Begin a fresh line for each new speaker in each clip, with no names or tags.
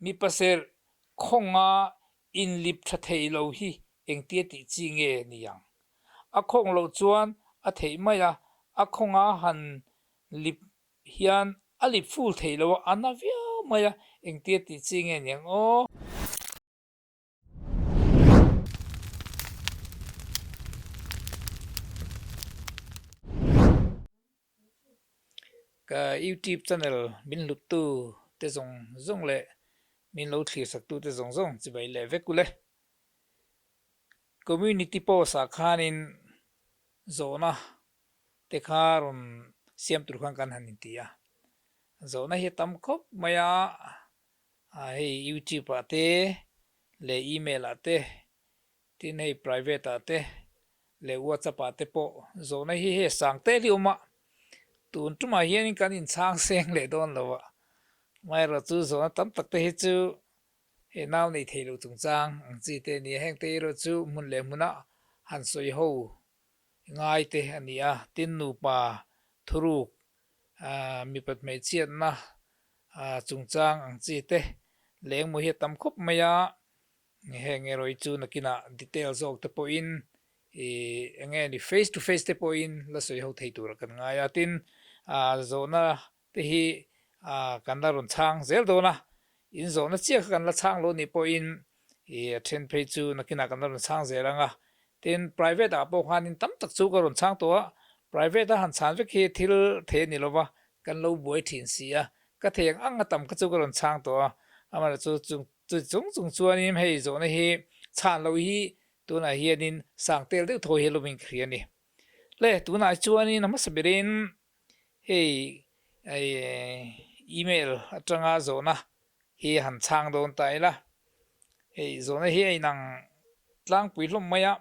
Mipa serh khawnga inlip tha thei lo hi engtia tih chi nge ni ang? A khawng loh chuan a theih mai a, a khawnga han lip hian a lip full thei lo a, a na viau mai a, engtia tih chi nge ni ang aw? Ka YouTube channel min hluttu te zawng zawng leh min lo thlir sak tu te zawng zawng chibai leh vek ule. Community post ah khanin zawhna te kha rawn siam tur khan kan han inti a. Zawhna hi a tam khawp mai a. Hei YouTube ah te leh email ah te tin hei private ah te leh WhatsApp ah te pawh zawhna hi hei sang tel hi a awm a, tun tumah hianin kan inchhang seng leh dawn lo a, amaherawhchu zawhna tam tak te hi chu hei nau nei thei lo chungchang ang chi te a ni a, heng te erawh chu hmun leh hmuna han sawi ho ngai te a ni a, tin nupa thuruk mipat hmeichhiatna chungchang ang chi te lengmaw hi a tam khawp mai a, heng erawh hi chu nakinah detail zawk te pawhin ih eng nge ni face to face te pawhin la sawi ho thei turah kan ngai a, tin zawhna te hi kan la rawn chhang zel dawn a, in zawhna chiah kha kan la chhang lo nih pawhin ih a then phei chu nakinah kan la rawn chhang zel ang a, tin private ah pawh khanin tam tak chu ka rawn chhang tawh a, private a han chhan vek hi thil thei a ni lo va, kan lo buai thin si a, ka thei ang ang a tam kha chu ka rawn chhang tawh a, amaherawhchu chu chu chung chung chuanin hei zawhna hi chhan loh hi tunah hianin sang tel deuh thaw hi a lawmin ka hria a ni. Le tunah chuanin a hmasa berin Hei email atanga zawhna hi han chhang dawn ta ila, hei zawhna hi a inang tlangpui hlawm mai a,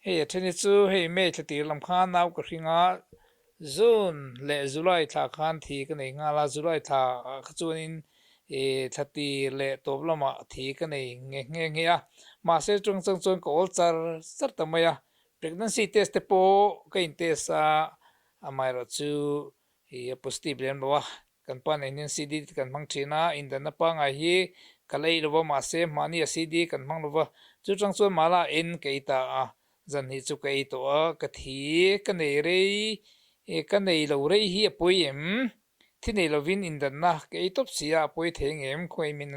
hei a then hi chu hei May thla tir lam khan nau ka hring a, June leh July thla khan thi ka nei nghal a, July thla ah kha chuanin thla tir leh tawp lamah thi ka nei nghe nghe nghe a, mahse chungchang chuan ka awl char char ta mai a, Pregnancy test te pawh ka in test a, amaherawh chu i a positive lem lo a, kan pa nen hian CD te kan hmang thin a, indanna pangngai hi ka la ei lo va mahse mahni a CD kan hmang lo va, chu chang chuan mala en ka ei ta a, zan hi chu ka ei tawh a, ka thi ka nei rei ka nei lo rei hi a pawi em? Thi nei lovin indanna ka ei tawp si a, a pawi thei ngem khawi min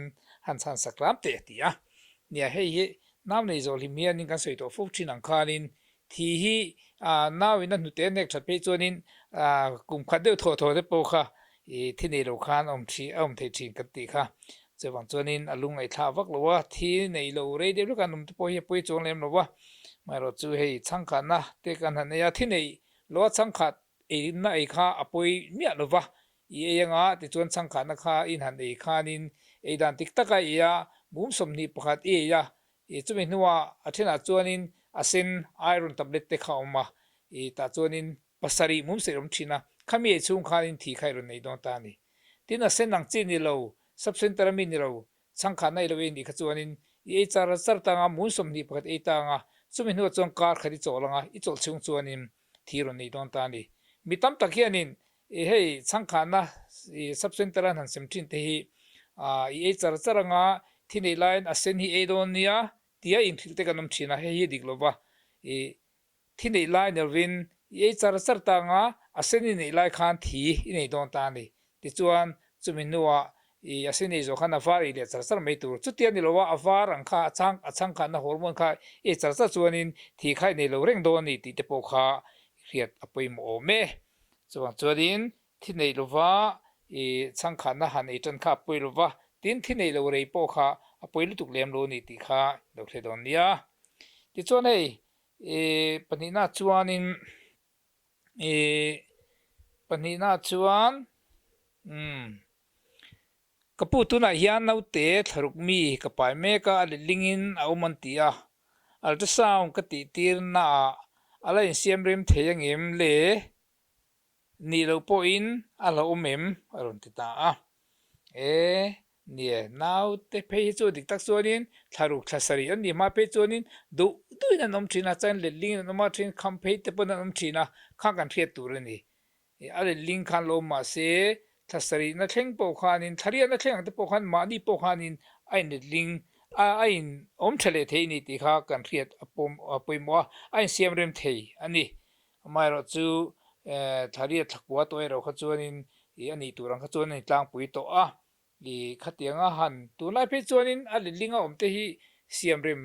han chhan sak ram teh a ti a. Nia hei hi nau nei zawh hlim hianin kan sawi tawh fo thin ang khanin thi hi nauin a hnute a hnek that phei chuanin kum khat deuh thawh thawh te pawh kha thi nei lo khan a awm thin a awm thei thin kan tih kha. Chuvang chuanin a lung ngaihthlah vak lo a, thi nei lo rei deuh hlek an awm te pawh hi a pawi chuang lem lo a. Amaherawhchu chu hei chhangkhatna te kan han nei a, thi nei lo a chhangkhat Eina ei kha a pawi miah lo va, i ei anga tichuan chhangkhatna kha in han ei khanin ei dan tik taka i ei a, mum 21 i ei a, i chumi hnuah a thenah chuanin a sen iron tablet te kha a awm a, i tah chuanin pasarih mum serh awm thin a, khami ei chhung khanin thi kha i rawn nei dawn ta a ni. Tin a sen ang chi ni lo, sub center ami ni lo, chhangkhatna ei lo ei nih kha chuanin i ei char char ta anga mum 21 ei ta anga, chumi hnuah chuan kar khat i chawl anga, i chawlh chhung chuanin thi rawn nei dawn ta a ni. Mi tam tak hianin i hei chhangkhanna i sub center an han sem thin te hi i ei char char anga thi neih laiin a sen hi ei dawn nia tia inhrilh te kan awm thin a, hei hi dik lova i thi neih lai ni lovin i ei char char ta anga a sen i neih lai khan thi i nei dawn ta a ni. Tichuan, chumi hnuah i a sen ei zawh khan a var ei leh char char mai tur. Chutia ni loa a var ang kha a chhang a chhangkhanna hormone kha ei char char chuanin thi kha i nei lo reng dawn a ni tih te pawh kha hriat a pawimawh awm e. Chuvang chuanin thi nei lova i chhangkhanna han ei tan kha a pawi lova, tin thi nei lo rei pawh kha a pawi lutuk lem lo a ni tih kha i lo hre dawn nia. Tichuan hei i pahnihna chuanin Ih pahnihna chuan umm ka pu tunah hian naute thlaruk mi ka pai mek a, a letlingin a awm an ti a, ultrasound ka tih tirnaah a la insiam rem thei angem le nih loh pawhin a hlauhawm em a rawn ti ta a, e Nie, naute phei hi chu dik tak chuanin thlaruk thla sarih an nih hma phei chuanin duh duhin an awm thin a, chuan letling in an awm a, then kham phei te pawn an awm thin a, khang kan hriat tur a ni. A letling khan lo awm mahse Thla sarihna thleng pawh khanin, thla riatna thleng ang te pawh khan mahni pawh khanin a inletling a, a in awm tha leh thei a ni tih kha kan hriat a pawm a pawimawh a, a insiam rem thei a ni. Amaherawh chu thla riat thla kua tawh erawh kha chuanin ih a nih tur ang kha chuan a intlangpui tawh a. Ih khatianga han tunlai phei chuanin a letlinga awm te hi siam rem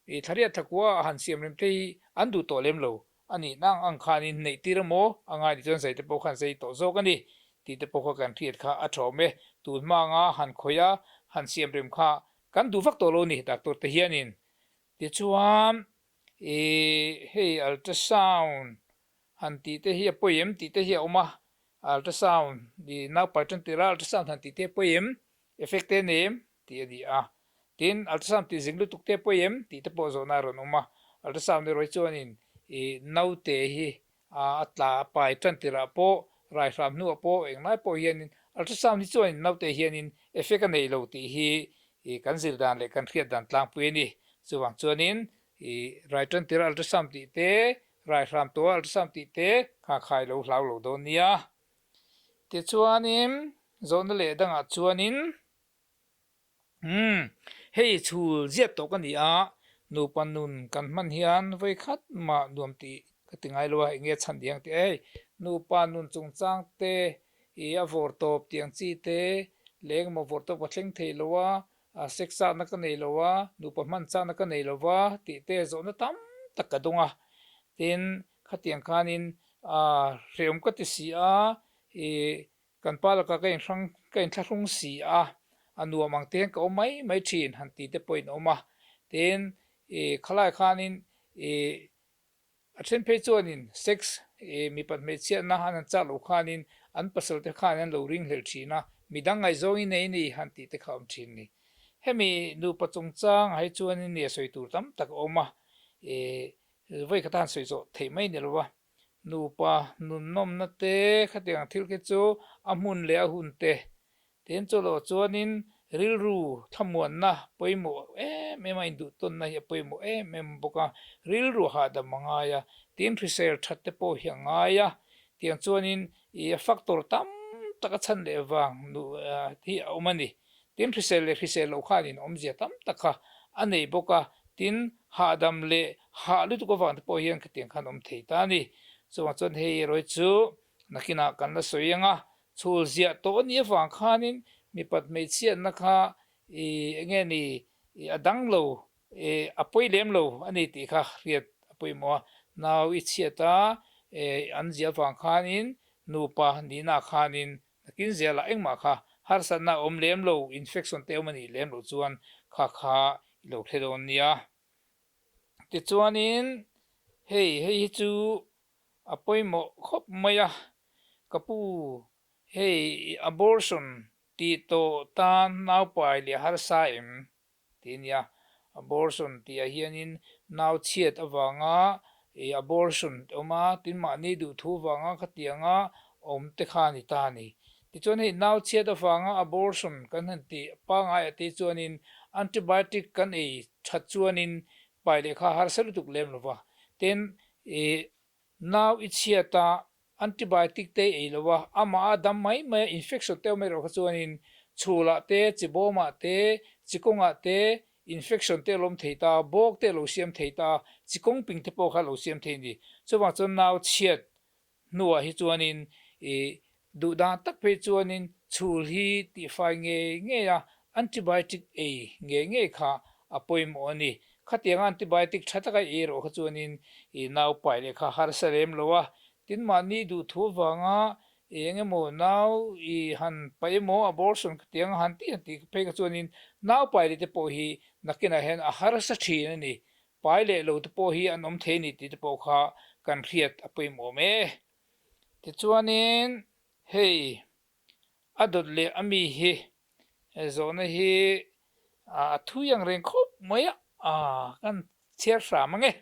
I thlariat thakua a han siam rem te hi an duh tawh lem lo a nih nang ang khanin neih tir emaw a ngai nih chuan zai te pawh khan zai tawh zawk a ni tih te pawh kha kan hriat kha a tha awm e. Tun hma anga han khawih a han siam rem kha kan duh vak tawh lo ni doctor te hianin. Tichuan i hei ultrasound han tih te hi a pawi em tih te hi a awm a, ultrasound i naupai tan tirh a ultrasound han tih te a pawi em Effect te nei em? tih a ni a. Tin, ultrasound tih zing lutuk te pawi em? tih te pawh zawhna a rawn awm a. Ultrasound erawh hi chuanin i naute hi a tla a pai tan tirah pawh, rai hram hnuah pawh englai pawh hianin ultrasound hi chuanin naute hianin effect a nei lo tih hi i kan zir dan leh kan hriat dan tlangpui a ni. Chuvang chuanin i rai tan tirah ultrasound tih te, rai hram tawha ultrasound tih te kha khai lo hlau lo dawn nia. Tichuanin zawhna leh dangah chuanin umm hei chhul ziat tawh ka ni a, nupa nun kan hman hian vawi khat mah nuam tih ka ti ngai lo a, eng nge chhan diang tih hei nupa nun chungchang te ih a vawr tawp tih ang chi te leh engemaw vawr tawp ka thleng thei lo a, sex chakna ka nei lo a, nupa hman chakna ka nei lo va tih te zawhna tam tak ka dawng a, tin Khatiang khanin hrehawm ka ti si a, ih kan pa lakah ka inhrang ka inthlahrung si a, a nuam ang te hian ka awm mai mai thin han ti te pawhin a awm a. Tin, ih khalai khanin ih a then phei chuanin sex ih mipat hmeichhiatna an han chak loh khanin an pasal te khan an lo ringhlelh thin a, midang ngaihzawngin nei ni han tih te kha a awm thin ni. Hemi nupa chungchang ah hi chuanin nia sawi tur tam tak a awm a, ih Vawi kha tan sawi zawh theih mai ni lo va, nupa nunnawmna te khatiang thil khi chu a hmun leh a hun te tin chu loh chuanin rilru thlamuanna pawimawh em em a induhtawnna hi a pawimawh em em bawk a, rilru hahdam a ngai a, tin hrisel that te pawh hi a ngai a, tiang chuanin ih a factor tam tak a chhan leh vang hi a awm a ni. Tin, hrisel leh hrisel loh khanin awmzia tam tak kha a nei bawk a, tin, hahdam leh hah lutuk avang te pawh hian khatiang khan awm thei ta a ni. Chuvang chuan hei erawh hi chu nakinah kan la sawi ang a, chhul ziah tawh a nih avang khanin mipat hmeichhiatna kha ih eng nge ni ih a dang lo ih a pawi lem lo a ni tih kha hriat a pawimawh a, nau i chhiat a ih an ziah avang khanin nupa nihnaah khanin Nakin zelah engmah kha harsatna a awm lem lo, infection te awm a nih lem loh chuan kha kha i lo hre dawn nia. Tichuanin hei hei hi chu a pawimawh khawp mai a, ka pu hei abortion tih tawh tan naupai leh harsa em? Tih a nia. Abortion tihah hianin nau chhiat avanga ih abortion te awm a, tin mahni duhthu vanga khatianga awm te kha a ni ta a ni. Tichuan hei nau chhiat avanga abortion kan han tih pangaiah te chuanin antibiotic kan ei that chuanin pai leh kha harsa lutuk lem lo va. Tin ih nau i chhiat a Antibiotic te ei lo a, amah a dam mai mai a, infection te awm erawh kha chuanin chhulah te, chibawmah te, chikawngah te infection te a lawm thei ta, bawk te a lo siam thei ta, chikawng ping te pawh kha a lo siam thei a ni. Chuvang chuan nau chhiat hnuah hi chuanin ih duh dan tak phei chuanin chhul hi tihfai ngei ngei a, antibiotic ei ngei ngei kha a pawimawh a ni. Khatianga antibiotic tha taka ei erawh kha chuanin i nau pai leh kha harsa lem lo a, tin mahni duhthu avanga eng emaw nau i han paih emaw abortion khatianga han tih han tih phei kha chuanin nau pai leh te pawh hi nakinah hian a harsa thin a ni. Pai leh lo te pawh hi an awm thei a ni tih te pawh kha kan hriat a pawimawh awm e. Tichuanin hei A dawt leh a mi hi zawhna hi a thui ang reng khawp mai a, kan chhiar hram ang e.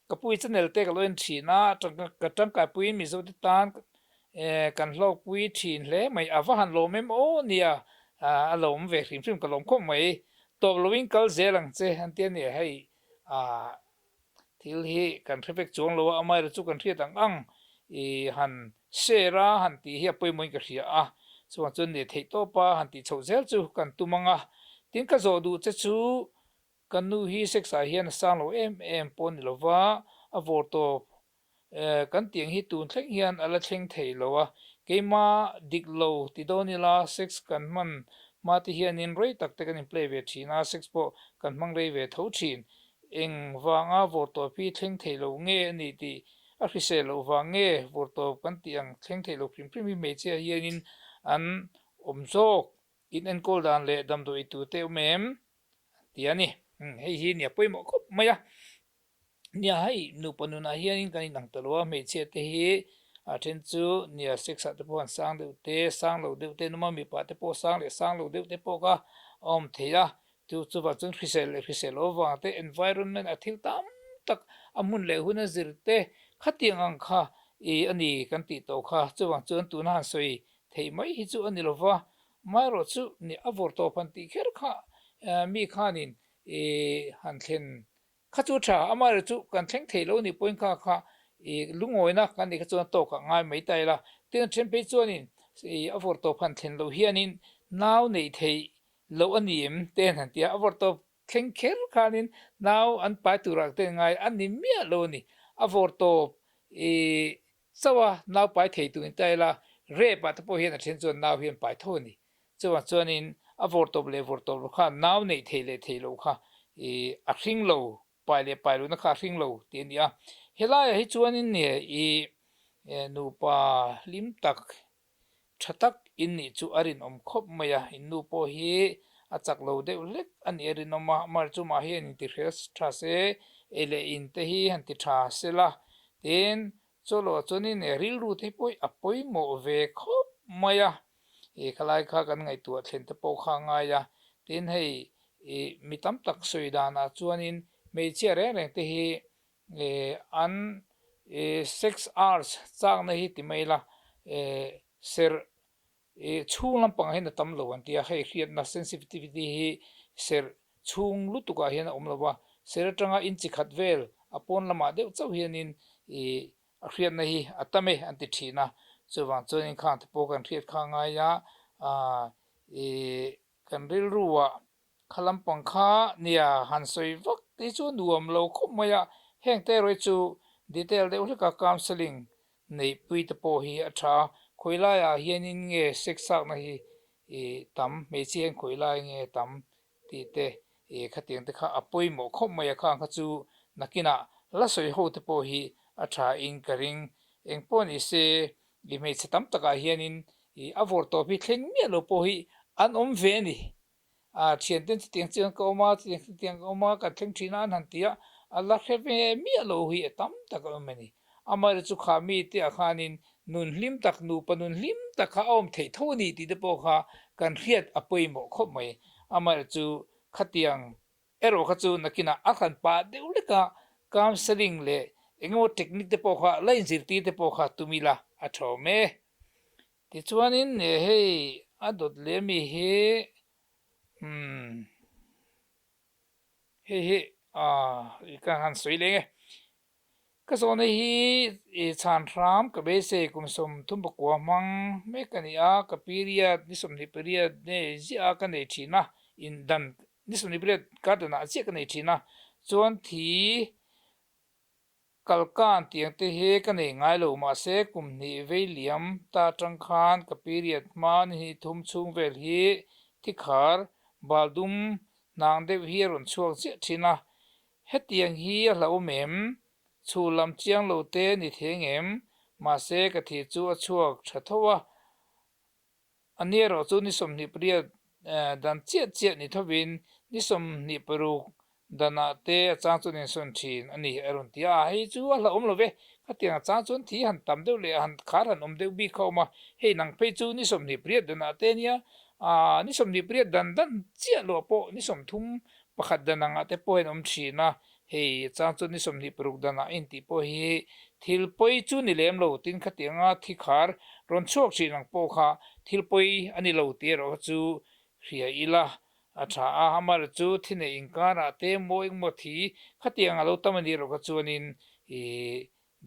Ka pui channel te ka lo en thin a, ka tangkaipuiin Mizo te tan kan hlawkpui thin hle mai. A va han lawm em aw nia, a lo awm ve hrim hrim ka lawm khawp mai. Tawp loin kal zel ang che an ti a ni hei. Thil hi kan hre vek chuang lo a, amaherawhchu chu kan hriat ang ang i han share a han tih hi a pawimawhin ka hria a. Chuvang chuan nih theih tawp a han tih chhoh zel chu kan tum ang a. Tin ka zawh duh che chu ka nu hi sex ah hian a sang lo em em pawh ni lova a vawr tawp Kan tiang hi tun thleng hian a la thleng thei lo a, keimah dik lo ti dawn ila sex kan hman hma te hianin rei tak te kan in play ve thin a, sex pawh kan hmang rei ve tho thin. Eng vanga vawrtawp hi thleng thei lo nge a nih tih a hrisel loh vang nge vawrtawp kan tih ang thleng thei lo hrim hrim hi hmeichhia hianin an awm zawk in enkawl dan leh damdawi tute awm em tih a ni. Hei hi nia pawimawh khawp mai a. Nia hei nupa nunah hianin kan inang ta lo a, hmeichhia te hi a then chu nia sex ah te pawh an sang deuh te, sang lo deuh te an awm a, mipa te pawh sang leh sang lo deuh te pawh kha a awm thei a, chu chuvang chuan hrisel leh hrisel loh avang te environment a thil tam tak a hmun leh hun a zir te khatiang ang kha ih a ni kan tih tawh kha, chuvang chuan tuna han sawi theih mai hi chu a ni lo va, amaherawh chu nia a vawr tawp han tih kher kha mi khanin ih han thlen Kha chu tha, amaherawh chu kan thleng thei lo nih pawhin kha kha i lungawina kan nih kha chuan tawk ah ngai mai ta ila. Tin a then phei chuanin i a vawr tawp han thlen loh hianin nau neih theih loh a ni em te an han ti a, a vawr tawp thleng kher khanin nau an pai turah te ngai a ni miah lo a ni. A vawr tawp i chauh a nau pai thei tur ni ta ila, rep ah te pawh hian a then chuan nau hi an pai tho a ni. Chuvang chuanin a vawr tawp leh vawr tawp lo kha nau neih theih leh theih loh kha i a hring lo, pai leh pai lohna kha a hring lo tih a ni a. Helaiah hi chuanin nge i nupa hlim tak, tha tak in nih chu a rinawm khawp mai a, in nu pawh hi a chak lo deuh hlek a nih a rinawm a, amaherawhchu mah hi an intihrel tha se, ei leh in te hi han ti tha se la, tin chawlawh chuanin rilru te pawh a pawimawh ve khawp mai a. I khalai kha kan ngaihtuah thlen te pawh kha a ngai a, tin hei i mi tam tak sawi danah chuanin hmeichhia reng reng te hi an sex arts chakna hi ti mai ila serh chhung lampangah hian a tam lo an ti a, hei hriatna sensitivity hi serh chhung lutukah hian a awm lo va, serh atanga inchi khat vel a pawn lamah deuh chauh hianin i A hriatna hi a tam e an ti thin a, chuvang chuan inkhang te pawh kan hriat kha ngai a, i kan rilruah kha lampang kha nia han sawi vak te hi chu a nuam lo khawp mai a, heng te erawh hi chu detail deuh hleka counselling neihpui te pawh hi a tha a, khawi laiah hianin nge sex chakna hi i tam, hmeichhia hian khawi lai nge tam tih te i khatiang te kha a pawimawh khawp mai a, khang kha chu nakinah la sawi ho te pawh hi a tha in ka ring. Eng pawh ni se i hmeichhe tam takah hianin i a vawr tawp hi thleng miah lo pawh hi an awm ve a ni. A thianten chutiang chiang ka awm a, chutiang chutiang ka awm a, kan thleng thin a an han ti a, a la hre ve miah lo hi a tam tak a awm a ni. Amaherawhchu chu kha mite ah khanin nun hlim tak, nupa nun hlim tak kha a awm theih tho a ni tih te pawh kha kan hriat a pawimawh khawp mai. Amaherawhchu khatiang erawh kha chu nakinah a hran pah deuh lek a, counselling leh eng emaw technique te pawh kha la inzirtir te pawh kha tum ila a tha awm e. Tichuanin hei a dawt leh ami hi umm. Hei hi i ka han sawi leng e. Ka zawhna hi i chhan hram ka beisei kum 39 hmang mek a ni a, ka period ni 28 nei ziah a ka nei thin a, in dan ni 28 ka danah chiah ka nei thin a, chuan thi Kalkan tiang te hi ka nei ngai lo mahse kum hnih vei liam ta atang khan ka period hma ni hnih thum chhung vel hi thikhar bal dum hnang deuh hi a rawn chhuak chiah thin a, hetiang hi a hlauhawm em? Chhu lam chiang lo te ni thei ngem? Mahse ka thi chu a chhuak tha tho a, A ni erawh chu ni 28 dan chiah chiah ni thovin ni 26 danah te a chang chuan insawn thin a ni a rawn ti a, hei chu a hlauhawm lo ve, khatiang a chang chuan thi han tam deuh leh han khar han awm deuh bik kha a awm a, hei nang phei chu ni 28 danah te nia ni 28 dan dan chiah loh pawh ni 31 dan angah te pawh hian awm thin a, Hei chang chu ni 26 danah intih pawh hi thil pawi chu ni lem lo tin khatianga thi khar rawn chhuak thin ang pawh kha thil pawi a ni lo tih erawh kha chu hria ila a tha a, amaherawh chu thi neih inkarah te maw engmaw thi khatiang a lo tam a nih erawh kha chuanin i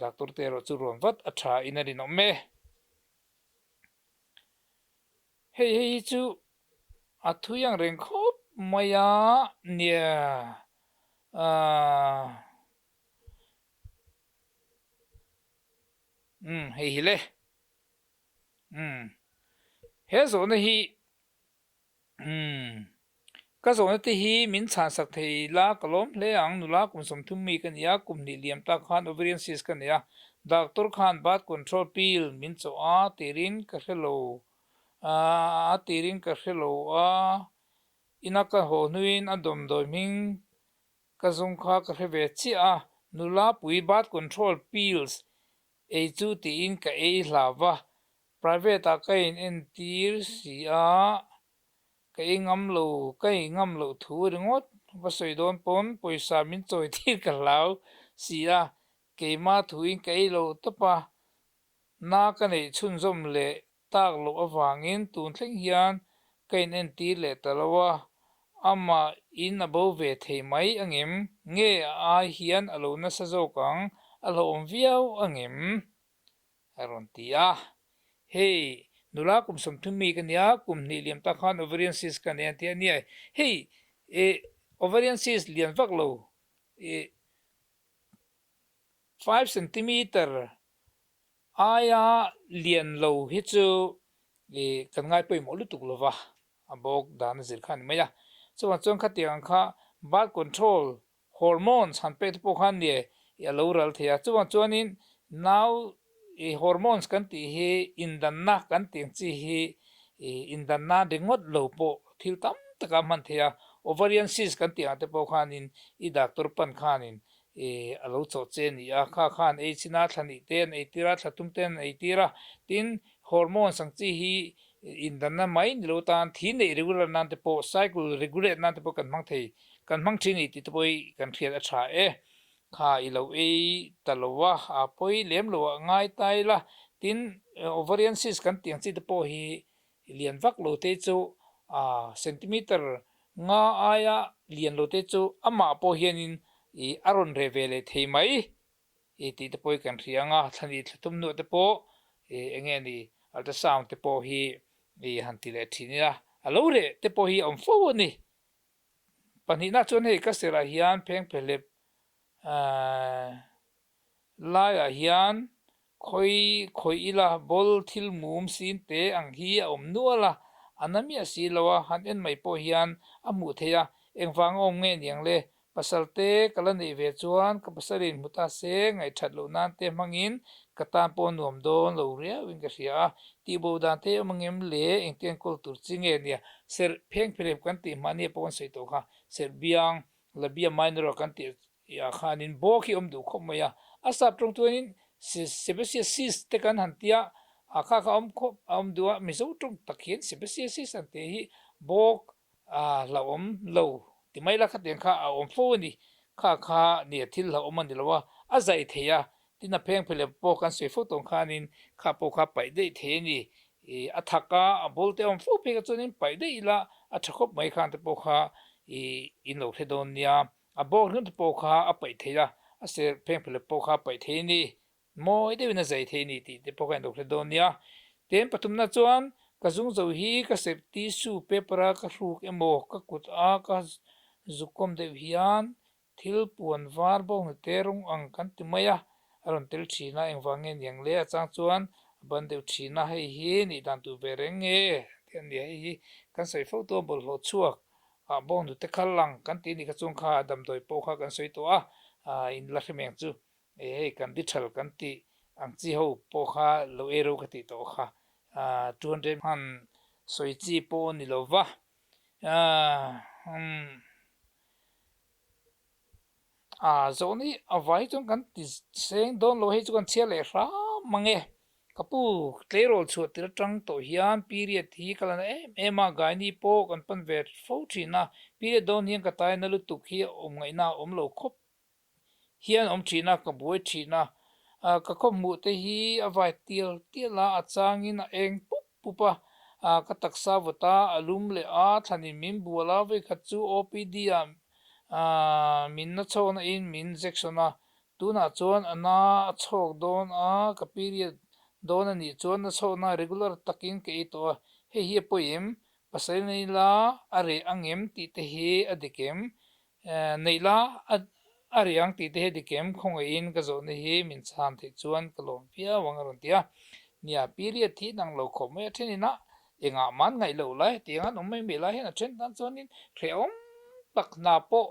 doctor te erawh chu rawn vat a tha in a rinawm e. Hei hei hi chu a thui ang reng khawp mai a nia aaa umm hei hi le umm he zawhna hi Umm. Ka zawhna te hi min chhansak thei la ka lawm hle ang, nula kum 30 mi ka ni a, kum hnih liam tak khan ovarian cyst ka nei a, doctor khan birth control pill min chawh a tirin ka hre lo a tirin ka hre lo a, ina ka haw hnuin a dawmdawi hming ka zawng kha ka hre ve chiah a, nula pui birth control pills ei chu tiin ka ei hlau va, Private ah ka in entir si a, ka ei ngam lo, ka ei ngam loh thu ringawt va sawi dawn pawn pawisa min chawi tir ka hlau si a, keima thuin ka ei lo tawp a, na ka neih chhunzawm leh tak loh avangin tun thleng hian ka in entir leh ta lo a, amah in a bo ve thei mai angem, nge a ai hian a lo nasa zawk ang, a hlauhawm viau angem? A rawn ti a. Hei, nula kum 30 mi ka nia, kum hnih liam tak khan ovarian cyst ka nei an ti a nia. Hei, eh, ovarian cyst lian vak lo, eh, 5 centimeter aia lian lo hi chu, eh, kan ngai pawimawh lutuk lo va, a bawk dan a zir kha a ni mai a. Chuvang chuan khatiang ang kha birth control Hormones han pek te pawh khan nia i a lo ral thei a, chuvang chuanin nau i hormones kan tih hi indanna kan tih ang chi hi i indanna ringawt lo pawh thil tam tak a hman thei a, ovarian cyst kan tih ang te pawh khanin i doctor pan khanin i a lo chawh che a ni a, kha khan ei chin a, thla nih te an ei tir a, thla tum te an ei tir a, tin hormones ang chi hi indanna mai ni lo tan thi neih regular nan te pawh cycle regulate nan te pawh kan hmang thei. Kan hmang thin i ti te pawh hi kan hriat a tha e. Kha i lo ei ta lo a, a pawi lem lo ah ngai ta ila. Tin, ovarian cyst kan tih ang chi te pawh hi lian vak lo te chu centimeter nga aia lian lo te chu amah pawh hianin i a rawn reh ve leh thei mai i tih te pawh hi kan hria ang a. Thlani thla thum hnuah te pawh i eng nge ni ultrasound te pawh hi i han ti leh thin ila a lo reh te pawh hi a awm fo a ni. Pahnihna chuan hei ka serah hian phengphehlep laiah hian khawi khawih ila bawl thil mum sin te ang hi a awm nual a, a na miah si lo a, han en mai pawh hian a hmuh theih a, engvang a awm nge niang le? Pasal te ka la neih ve chuan ka pasalin hmu ta se ngaihthat loh nan te hmangin ka tan pawh nuam dawn lo riauin ka hria a, tihbo dan te awm angem le engtiang kawl tur chi nge nia serh pheng phelep kan tih hmahni pawh kan sawi tawh kha serh biang labia minor kan tih ah khanin bawk hi awm duh khawp mai a, a sap tawng chuanin sebaceous cyst te kan han tia a kha kha awm khawp a awm duh a Mizo tawng tak hian sebaceous cyst an tih hi bawk A hlauhawm lo ti mai la khatiang kha a awm fo a ni. Kha kha nia thil hlauhawm a ni lo a, a zai thei a, tin a pheng phelep pawh kan sawi fo tawng khanin kha pawh kha paih daih thei a ni. I a thak a, a bul te a awm fo phei kha chuanin paih daih ila a tha khawp mai khan te pawh kha i in lo hre dawn nia. A bawk ringawt te pawh kha a paih thei a, a ser pheng phelep pawh kha a paih thei a ni. Mawi deuhin a zai thei a ni tih te pawh ka inlo hre dawn nia. Ten pathumna chuan ka zung zo hi ka serh tissue paper a ka hruk emaw ka kut a ka zukawm deuh hian thil puan var bawk ni te rawng ang kan ti mai a, a rawn tel thin a, engvang nge niang le a chang chuan a ban deuh thin a, hei hi nih dan tur ve reng nge tih a nia, hei hi kan sawi fo tawh a bawlhhlawh chhuak ah bawk nute kha lang kan tih a nih kha chuan kha damdawi pawh kha kan sawi tawh a, in la hre meng chu. E hei kan dichal kan tih ang chi ho pawh kha lo ei ro ka tih tawh kha 200 hman sawi chi pawh a ni lo va a zawhna hi a vai chuan kan ti seng dawn lo hei chu kan chhiar leh hram mang e ka pu tleirawl chhuah tir atang tawh hian period hi ka la na em em a gaini pawh kan pan ve fo thin a period dawn hian ka taina lutuk hi a awm ngaihna a awm lo khawp hian awm thin a, ka buai thin a, ka khaw hmuh te hi a vai tial tial a, a changin a eng pup pup a, ka taksa vawt a, a lum leh a, thlanin min bual a, vawikhat chu OPD ah min na chhawkna in min injection a, tunah chuan a na a chhawk dawn a, ka period dawn a nih chuan na chhawkna regular takin ka ei tawh a. Hei hi a pawi em? Pasal nei la a reh ang em tih te hi a dik em? Neih la a reh ang tih te hi a dik em? Khawngaihin ka zawhna hi min chhan theih chuan ka lawm viau ang a rawn ti a. Nia, period hi nang lo khawp mai a thenin a, engah man ngaih loh lai hetiang an awm mai mai lai hian a then tan chuanin hrehawm tak hna pawh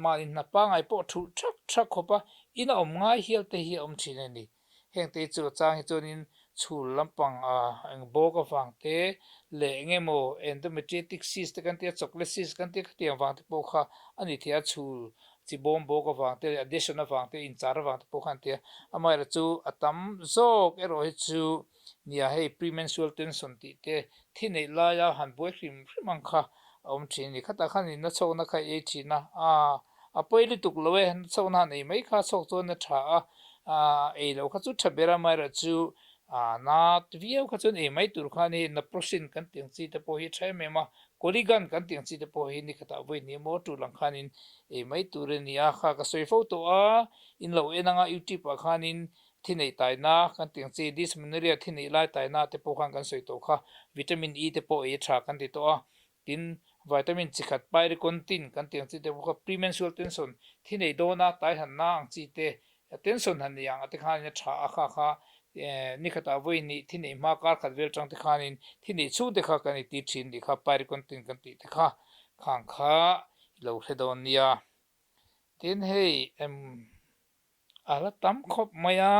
mahni hna pangai pawh thulh thak thak khawp a, in a awm ngai hial te hi a awm thin a ni. Heng te chu a chang hi chuanin chhul lampang a eng bawk avang te leh eng emaw endometriotic cyst te kan tia chocolate cyst kan tia khatiang vang te pawh kha a ni thei a, chhul chi bawm bawk avang te leh adhesion avang te inchar avang te pawh kha an tia. Amaherawhchu chu a tam zawk erawh hi chu nia hei premenstrual tension tih te thi neih laia han buai hrim hrim ang kha a awm thin a ni. Khatah khan in nachhawkna kha i ei thin a, aa a pawi lutuk lo e, nachhawkna han ei mai kha chhawk chuan a tha a, aa ei loh kha chu tha ber a, amaherawhchu aa nat viau kha chuan ei mai tur khan hei naproxen kan tih ang chi te pawh hi a tha em em a, Coligan kan tih ang chi te pawh hi ni khatah vawi ni emaw tul ang khanin ei mai tur a ni a, kha ka sawi fo tawh a, in lo en anga YouTube ah khanin thi neih taina kan tih ang chi dysmenorrhea thi neih lai taina te pawh khan kan sawi tawh kha, vitamin E te pawh ei a tha kan ti tawh a, tin vitamin chi khat pyricontin kan tih ang chi te pawh kha premenstrual tension thi nei dawna tai hanna ang chi te Tension han nei ang a te khanin a tha a, kha kha ni khatah vawi hnih thi neih hma kar khat vel tang te khanin thi neih chhung te kha kan i ti thin tih kha Pyricontin kan tih te kha khang kha i lo hre dawn nia. Tin hei a la tam khawp mai a.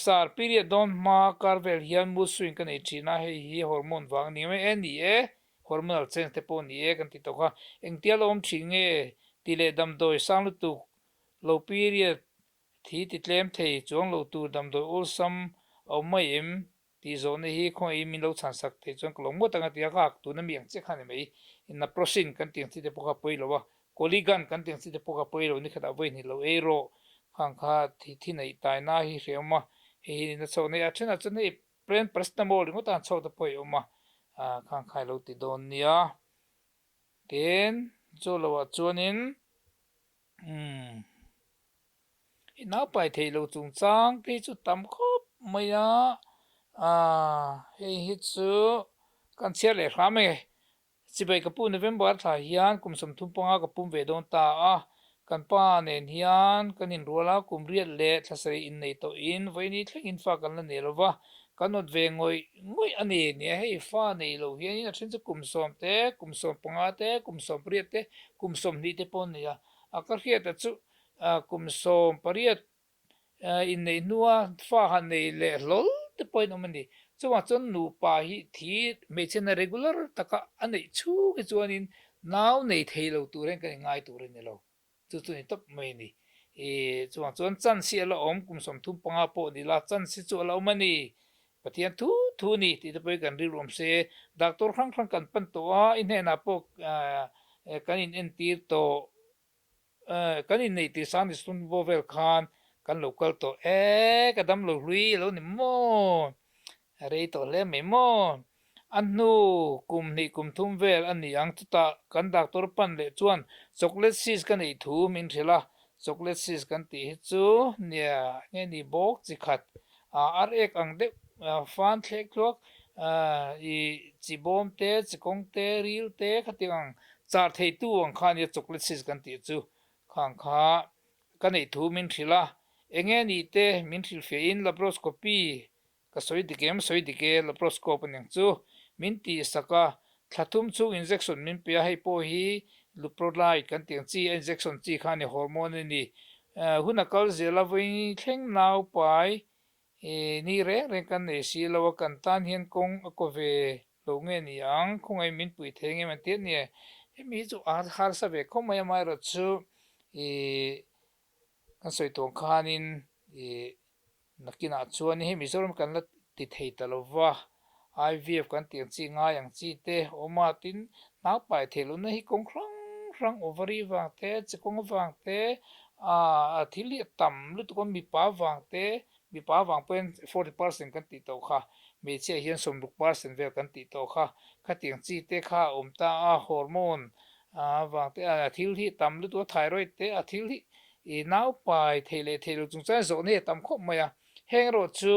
Sar period dawn hma kar vel hian mood swing ka nei thin a, hei hi hormone vang a ni mai e, ni e, hormonal change te pawh ni e kan ti tawk a, engtia la awm thin nge tih leh damdawi sang lutuk lo period thi ti tlem thei chuang lo tur damdawi awlsam a awm mai em tih zawhna hi khawngaih min lo chhan sak theih chuan ka lo ngawt ang a ti a, ka tuna mi ang chiah kha a ni mai, naproxen kan tih ang chi te pawh kha pawi lo a, Kawligan kan tih ang chi te pawh kha pawi lo ni khatah vawi hnih lo ei rawh khang kha thi thi neih taina hi hre awm a, hei hi nina chho nei a thenah chuan hei plain paracetamol ringawt a han chho te pawh hi awm a, khang kha i lo ti dawn nia. Tin, chu loah chuanin umm i naupai theih lo chungchang te hi chu tam khawp mai a, hei hi chu kan chhiar leh hram e. Chibai ka pu November thla hian kum 35 ka pum ve dawn ta a, kan pa nen hian kan inrual a, kum riat leh thla sarih innei tawhin vawiini thlengin fa kan la nei lo va, kan awt ve ngawih ngawih a ni. Nia hei fa nei lo hianin a then chu kum sawm te, kum 15 te, kum 18 te, kum 20 te pawh an nei a, a ka hriata chu kum 18 Inneih hnua fa han nei leh hlawl te pawhin awm a ni. Chuvang chuan nupa hi thi hmeichhiatna regular taka a neih chhung hi chuanin nau nei thei lo tur hian kan inngai tur a ni lo. Chu chu ni tawp mai a ni. Chuvang chuan chance hi a la awm, kum 35 pawh ni la chance hi chu a la awm a ni. Pathian thu thu a ni tih te pawhin kan rilru awm se. Doctor hrang hrang kan pan tawh a, i hnenah pawh kan inentir tawh. Kan inneih tih sang ni sun vaw vel khan kan lo kal tawh e, ka dam lo hlui a lo ni maw? A rei tawh hle mai maw? A hnu kum hnih kum thum vel a ni ang chutah kan doctor pan leh chuan chocolate cyst ka neih thu min hrilh a, chocolate cyst kan tih hi chu nia nge ni bawk chi khat ar ek ang deuh fan thlek tluak i chi bawm te, chi kawng te, ril te khatiang ang char theitu ang kha nia chocolate cyst kan tih chu khang kha ka neih thu min hrilh a, enge nih te min hrilhfiahin laparoscopy ka sawi dik em sawi dik e laparoscope aniang chu min tihsak a, thla thum chhung injection min pe a, hei pawh hi luprolide kan tih ang chi a injection chi kha a ni hormone a ni, hun a kal zel a vawi thleng naupai Ni reng reng kan nei si lo a, kan tan hian kawng a kaw ve lo nge ni ang, khawngaih min pui thei nge man tia nia, hemi hi chu a harsa ve khawp mai amaherawh chu ih kan sawi tawh ang khanin ih nakinah chuan hei Mizoram kan la ti thei ta lo va, IVF kan tih ang chi ngai ang chi te awm a, tin hnangpai theih lohna hi kawng hrang hrang ovary vang te, chi kawng vang te, ah thil hi a tam lutuk a, mipa vang te, mipa vang pawhin 40 percent kan tih tawh kha, hmeichhia hian 60 percent vel kan tih tawh kha, khatiang chi te kha a awm ta a, hormone vang te, a thil hi a tam lutuk a, thyroid te a thil hi naupai theih leh theih loh chungchang zawhna hi a tam khawp mai a, heng erawh chu.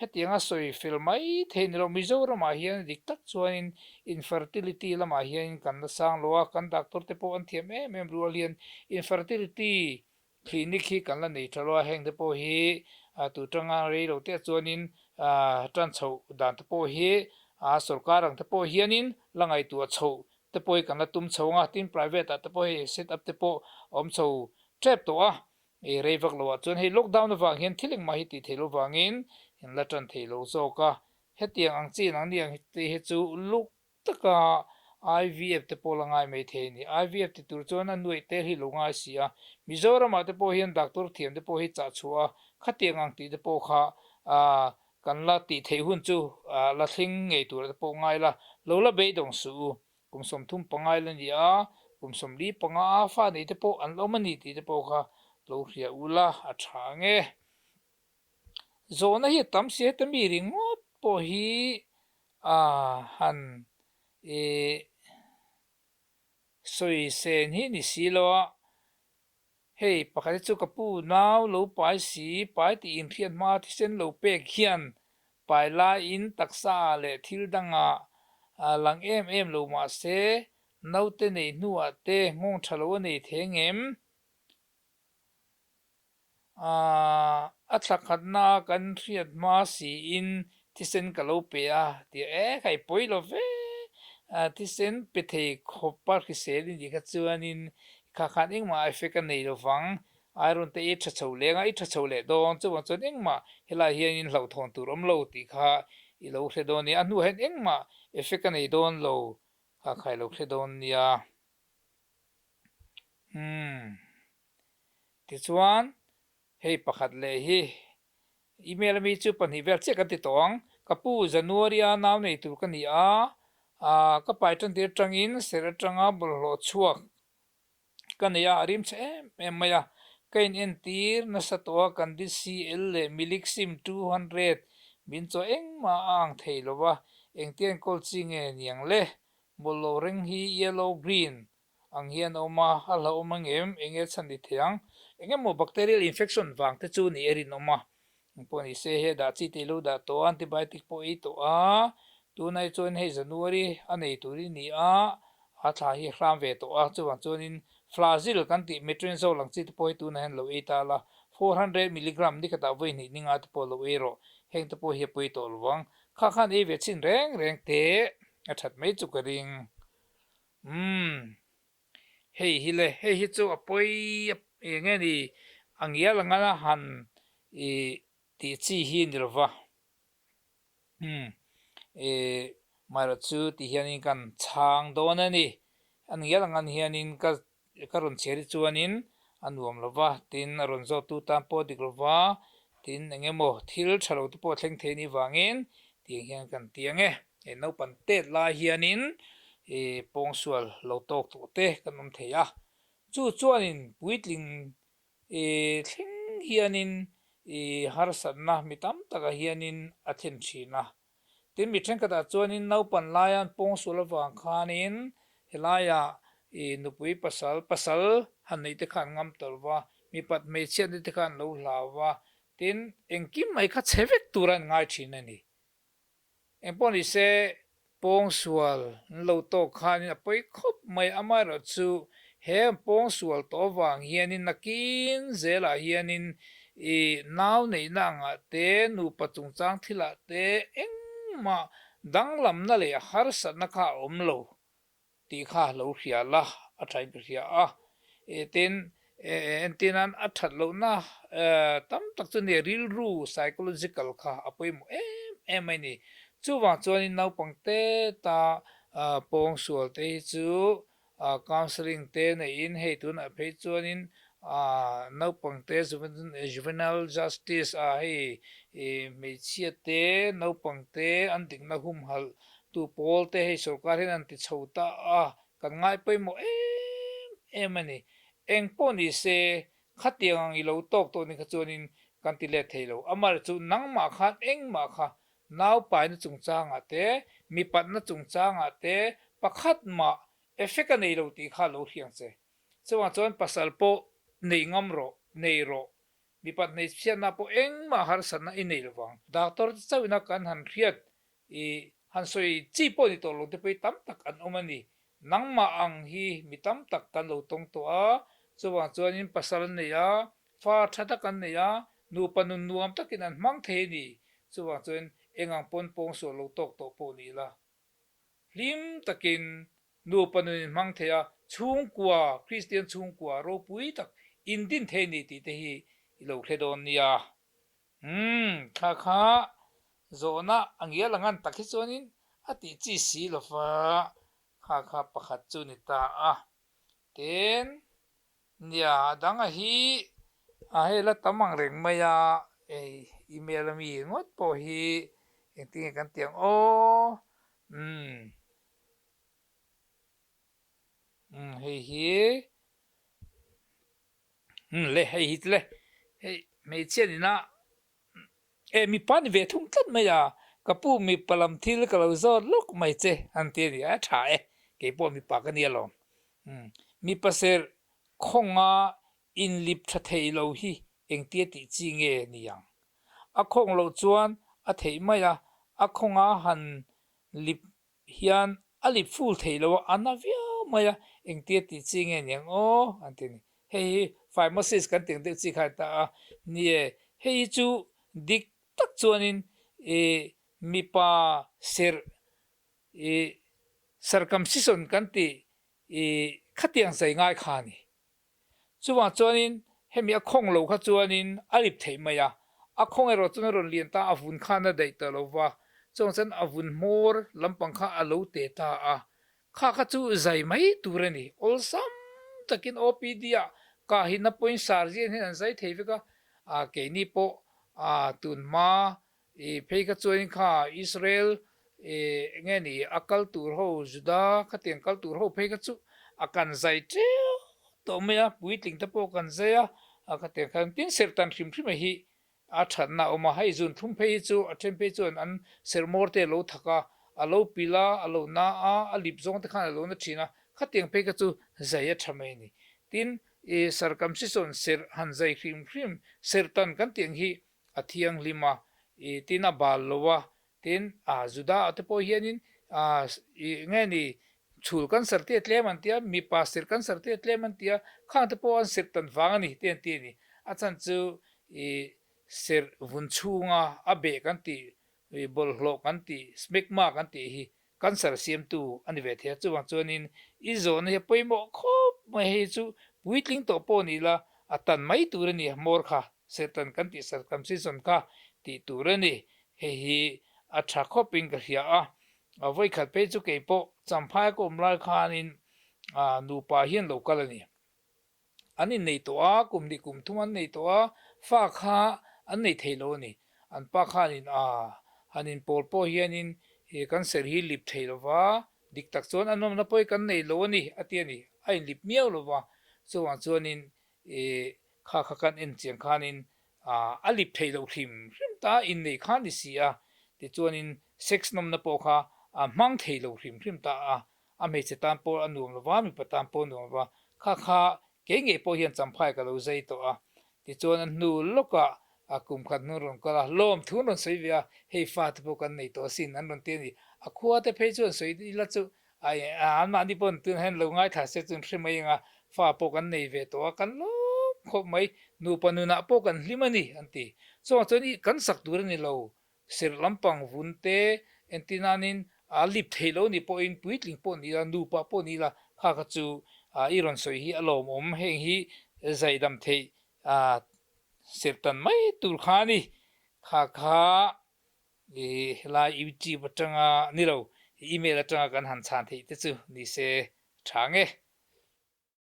Hetianga sawi fel mai thei ni lo. Mizoramah hian dik tak chuanin infertility lamah hianin kan la sang lo a, kan doctor te pawh an thiam em em rual hian infertility clinic hi kan la nei tha lo a, heng te pawh hi tu tanga rei lo te chuanin tan chhoh dan te pawh hi sorkar ang te pawh hianin la ngaihtuah chhoh te pawh hi kan la tum chho ang a, tin private ah te pawh hei set up te pawh a awm chho tep tawh a, Ei rei vak loh ah chuan hei lockdown avang hian thil engmah hi tih theih loh vangin in la tan thei lo zawk a, hetiang ang chi nang ni ang te hi chu luk taka IVF te pawh la ngai mai thei a ni. IVF ti tur chuan a nuaih tel hi lo ngai si a, Mizoram ah te pawh hian doctor thiam te pawh hi chah chhuah a, khatiang ang tih te pawh kha kan la tih theih hun chu la thleng ngei tur te pawh ngai la, lo la beidawng suh u. Kum 35 la ni a, kum 45 a fa nei te pawh an awm a ni tih te pawh kha lo hria ula a tha ang e. Zawhna hi a tam si heta mi ringawt pawh hi a han ih sawi sen hi ni si lo a. Hei pakhat hi chu ka pu nau lo pai si, pai tih inhriat hma thisen lo pek hian pai laiin taksa leh thil dangah lang em em lo mah se, naute nei hnuah te nghawng tha lo a nei thei ngem? A thla khatna a kan hriat hma siin thisen ka lo pe a tih e khai pawi lo ve thisen pe thei khawpa hrisel i nih kha chuanin kha khan engmah effect a nei lo vang iron te i tha chho leng a i tha chho leh dawn chuvang chuan engmah helai hianin hlauhthawn tur awm lo tih kha i lo hre dawn nia a hnuah hian engmah effect a nei dawn lo kha kha i lo hre dawn nia umm. Tichuan, hei pakhat leh hi email ami chu pahnih vel chiah kan ti tawh ang. Ka pu January-a nau nei tur ka ni a, ka pai tantir atangin ser atanga bawlhhlawh chhuak ka nei a, a rim chhe em em mai a. Ka in entir nasa tawh a, kan DCL leh Milixim 200 min chaw engmah a ang thei lo va, engtia enkawl chi nge niang le? Bawlhhlawh reng hi yellow green ang hian a awm a, a hlauhawm ang em? Eng nge chhan ni thei ang? Eng emaw bacterial infection vang te chu ni e rinawm a. Eng pawh ni se he dah chi te ilo dah tawh a, antibiotic pawh ei tawh a, tunah chuan hei January a nei tur i ni a, a thla hi hram ve tawh a, chuvang chuanin Flagyl kan tih metronidazole ang chi te pawh hi tunah hian lo ei ta la, 400 milligram ni khatah vawi hnih ninga te pawh lo ei rawh, heng te pawh hi a pawi tawh lo ang. Kha khan ei ve chin reng reng teh a that mai chu ka ring. Umm hei hi le, hei hi chu a pawi eng nge ni a ngial ang a han i tih chi hi ni lo va. Umm i maherawh chu ti hianin kan chhang dawn a ni. A ngial ang an hianin ka Ka rawn chhiar hi chuanin a nuam lo va, tin a rawn zawttu tan pawh a dik lo va, tin eng emaw thil tha lo te pawh a thleng thei anih vangin tiang hian kan ti ang e. Hei naupang tet lai hianin i pawngsual lo tawk tawh te kan awm thei a, chu chuanin puitling i thleng hianin i harsatna mi tam takah hianin a thlen thin a. Tin, mi thenkhatah chuanin naupan laia an pawngsual avang khanin helaiah i nupui pasal, pasal han neih te kha an ngam ta lova, mipat hmeichhiatna te kha an lo hlau va, tin, engkim mai kha chhe vek tura an ngai thin a ni. Engpawh ni se, pawngsual an lo tawk khanin a pawi khawp mai, amaherawhchu he an pawngsual tawh avang hianin nakin zelah hianin i nau neihna angah te, nupa chungchang thilah te engmah danglamna leh harsatna kha a awm lo tih kha lo hria la, a thain ka hria a. Tin, entirnan a that lohna tam tak chu nia rilru, psychological, kha a pawimawh em em mai ni. Chuvang chuanin naupang te ta pawngsual te hi chu Counselling te neihin hei tunah phei chuanin naupang te Juvenile Justice ah hei hmeichhia te naupang te an dikna humhalh tu pawl te hei sorkar hian an ti chho ta a, kan ngai pawimawh em em a ni. Engpawh ni se khatiang ang i lo tawk tawh ni kha chuanin kan ti let thei lo. Amaherawhchu nangmah khan engmah kha Naupaina chungchangah te, mipatna chungchangah te pakhat mah effect a nei lo tih kha lo hriang che. Chuvang chuan pasal pawh nei ngam rawh, nei rawh. Mipat hmeichhiatna pawh engmah harsatna i nei lovang. Doctor te chauhina kan han hriat i han sawi chi pawh ni tawh lo te pawh hi tam tak an awm a ni. Nangmah ang hi mi tam tak kan lo tawng tawh a, chuvang chuanin pasal an nei a, fa tha tak an nei a, nupa nun nuam takin an hmang thei a ni. Chuvang chuan eng ang pawn pawngsual lo tawk tawh pawh ni ila. Hlim takin nupa nun in hmang thei a, chhungkua, Kristian chhungkua ropui tak in din thei a ni tih te hi i lo hre dawn nia. Umm, thla kha zawhna a ngial ang an tak hi chuanin a tih chi si lo va, kha kha pakhat chu ni ta a. Tin, nia a dang a hi a hei la tam ang reng mai a, hei email ami ngawt pawh hi engtin nge kan tih ang aw, umm. Umm hei hi umm le hei hi le hei hmeichhia nina e mipa ni ve thung tlat mai a ka pu mipa lam thil ka lo zawt lawk mai che an ti a ni a tha e keipawh mipa ka nia lawm umm mipa ser khawnga inlip tha thei lo hi engtia tih chi nge ni ang a khawng loh chuan a theih mai a a khawnga han lip hian a lip ful thei lo a, a na viau mai a, engtia tih chi nge niang aw an ti a ni. Hei hi phimosis kan tih ang deuh chi kha a ni ta a, ni e, hei hi chu dik tak chuanin ih mipa serh ih circumcision kan tih ih khatiang zai ngai kha a ni. Chuvang chuanin hemi a khawng lo kha chuanin a rip theih mai a, a khawng erawh chuan a rawn lian ta a, a vun khan a daih ta lo va, chuvang chuan a vun hmawr lampang kha a lo te ta a, kha kha chu zai mai tur a ni. Awlsam takin OPD ah kahina pawhin surgeon hian an zai thei vek a, a keini pawh a tunhma I phei kha chuanin kha Israel i enge ni a kal tur ho Juda khatiang kal tur ho phei kha chu a kan zai teuh tawh mai a, puitling te pawh kan zai a, a khatiang khan tin serhtan hrim hrim a hi a thatna a awm a, hei zun thlum phei hi chu a then phei chuan an serhmawr te a lo thak a, a lo pil a, a lo na a, a lip zawng te khan a lo na thin a, khatiang phei kha chu zai a tha mai a ni. Tin, i circumcision serh han zai hrim hrim serhtan kan tih ang hi a thianghlim a, i tin a bal lo a, tin a Juda ah te pawh hianin a i nge ni chhul cancer te a tlem an tia, mipa sirh cancer te a tlem an tia, khang te pawh an sirh tan vang a ni te an ti a ni. A chhan chu i sirh vun chhunga a beh kan tih, i bawlhhlawh kan tih, smegma kan tih hi Cancer siamtu a ni ve thei a, chuvang chuanin i zawhna hi a pawimawh khawp mai, hei chu puitling tawh pawh ni ila a tan mai tur a ni, hmawr kha serhtan kan tih circumcision kha tih tur a ni, hei hi a tha khawpin ka hria a, a vawikhat phei chu kei pawh Champhai ka awm lai khanin nupa hian lo kal a ni. An innei tawh a, kum hnih kum thum an nei tawh a, fa kha an nei thei lo a ni. An pa khanin a han inpawl pawh hianin kan serh hi lip thei lo va, dik tak chuan a nawmna pawh hi kan nei lo a ni a ti a ni. A inlip miau lo va, chuvang chuanin kha kha kan en chiang khanin a lip thei loh hrim hrim ta a, innei kha ni si a, tichuanin sex nawmna pawh kha a hmang thei lo hrim hrim ta a, A hmeichhe tan pawh a nuam lova, mipa tan pawh a nuam lova, kha kha kei ngei pawh hian Champhai ka lo zai tawh a. Tichuan a hnu lawkah a kum khat hnu rawn kal a, lawm thu an rawn sawi ve a, hei fate pawh kan nei tawh asin an rawn ti a ni. A khua te phei chu an sawi ila chu anmahni pawh an tunah hian lo ngaithla se chu an hre mai ang a, fa pawh kan nei ve tawh a, kan lawm khawp mai, nupa nunah pawh kan hlim a ni an ti. Chuvang chuan i kan sak tur a ni lo, Serh lampang vun te entir nanin a lip theih lo ni pawhin puitling pawh ni la, nupa pawh ni la, kha kha chu i rawn sawi hi a lawmawm. Heng hi zaidam theih serh tan mai tur kha a ni. Kha kha i helai YouTube atanga ni lo, email atanga kan han chhan theih te chu ni se tha nge.